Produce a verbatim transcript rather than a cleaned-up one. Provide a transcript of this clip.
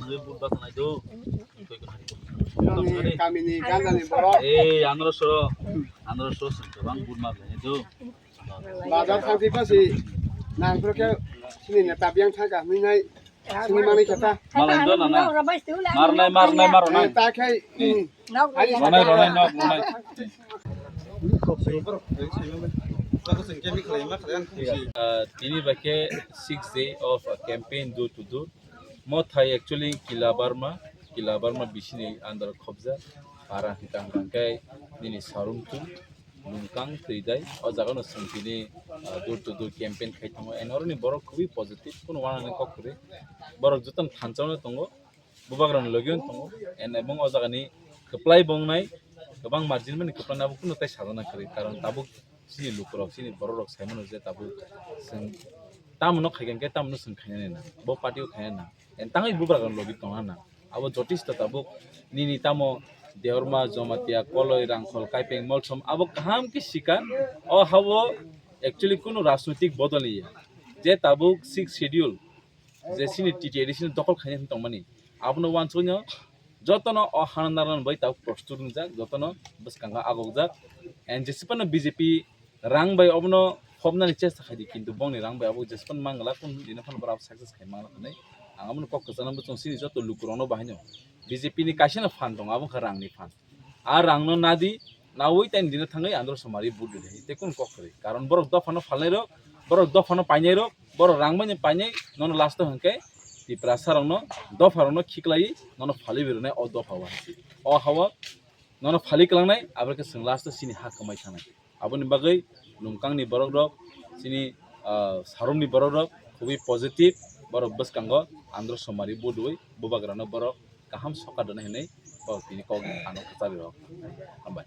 Vote basa nai do. Nini kamini gandani borok. Eh, andro so, andro so sing kobang vote ma nai do. Bazar thangsi pasi nang pro khe sini neta biyang thangka hwnwi nai sini manwi khe ta. Malai do nana. Marnai, marnai, marnai. Eh, ta khai, hmm. Ronai, ronai, nok, ronai. Uh, tini bai khe six day of, uh, campaign door to door. Mo thai actually Kila Barma, Kila Barma bisini under khobja. Para hita hita khe nini sarum tu lungkang twi dai. O jaga no song tini, uh, door to door campaign khai tongo. And oroni borok khubui positive, kuno wanani kok kwrwi. Borok jotono thansa no tongo. Bubagrano logi on tongo. And ebong o jagani kwplai bongnai kwbang margin mani kwplai abo kuno tai sajana kwrwi. Karon tabuk chini lukurok, chini bororok sai mano je tabuk chwng tamno khai khe tamno chwng khainani na. Bo party o khainani na. And tangwi bubagrano logi tongna na. Abo jotisto tabuk nini tamo Deorma, Jomatia, Koloi, Rangkhol, Kaipeng, Molsom abo kaham khe sika. O habo actually kuno rajnoitik bodol ni ya. Je tabuk sixth schedule je sini T T A D C ni dokol khaina hin tongmani. Abono wansukno jotono o hana narwkno bai tabuk prostur wngjak, jotono bwskango agokjak. And jesipano B J P rang bai obono hopnani chesta khaidi, kintu bongni rang bai abo jesipano mangla kun dino phano borok success khai mangla hwnwi ang abono kok kwchangno bwchwng chini joto lukurokno bahaino B J P ni kaisano phan tongo, abo wngkha rangni phan. A rangno nadi, nawi tei dino thangwi andro somari vote rwdi, tei kun kok kwrwi. Karon borok dophano phalnai rok, borok dophano painai rok, borok rang bai painai, nono last o hwnkhe Tiprasa rokno, dopha rokno khiklai, nono phalwi rwnai o dopha o. O hawa, nono phalwi kwlangnai, abo khe chwng last o chini ha kwmai thangnai. Aboni bagwi Lumkangni borok rok, chini, ah, Sarumni borok rok, khubui positive, borok bwskango andro somari vote rwui, bubagrano borok kaham sokat rwnai hinwi, borok tini kok ano kwcharwi rok. Hambai.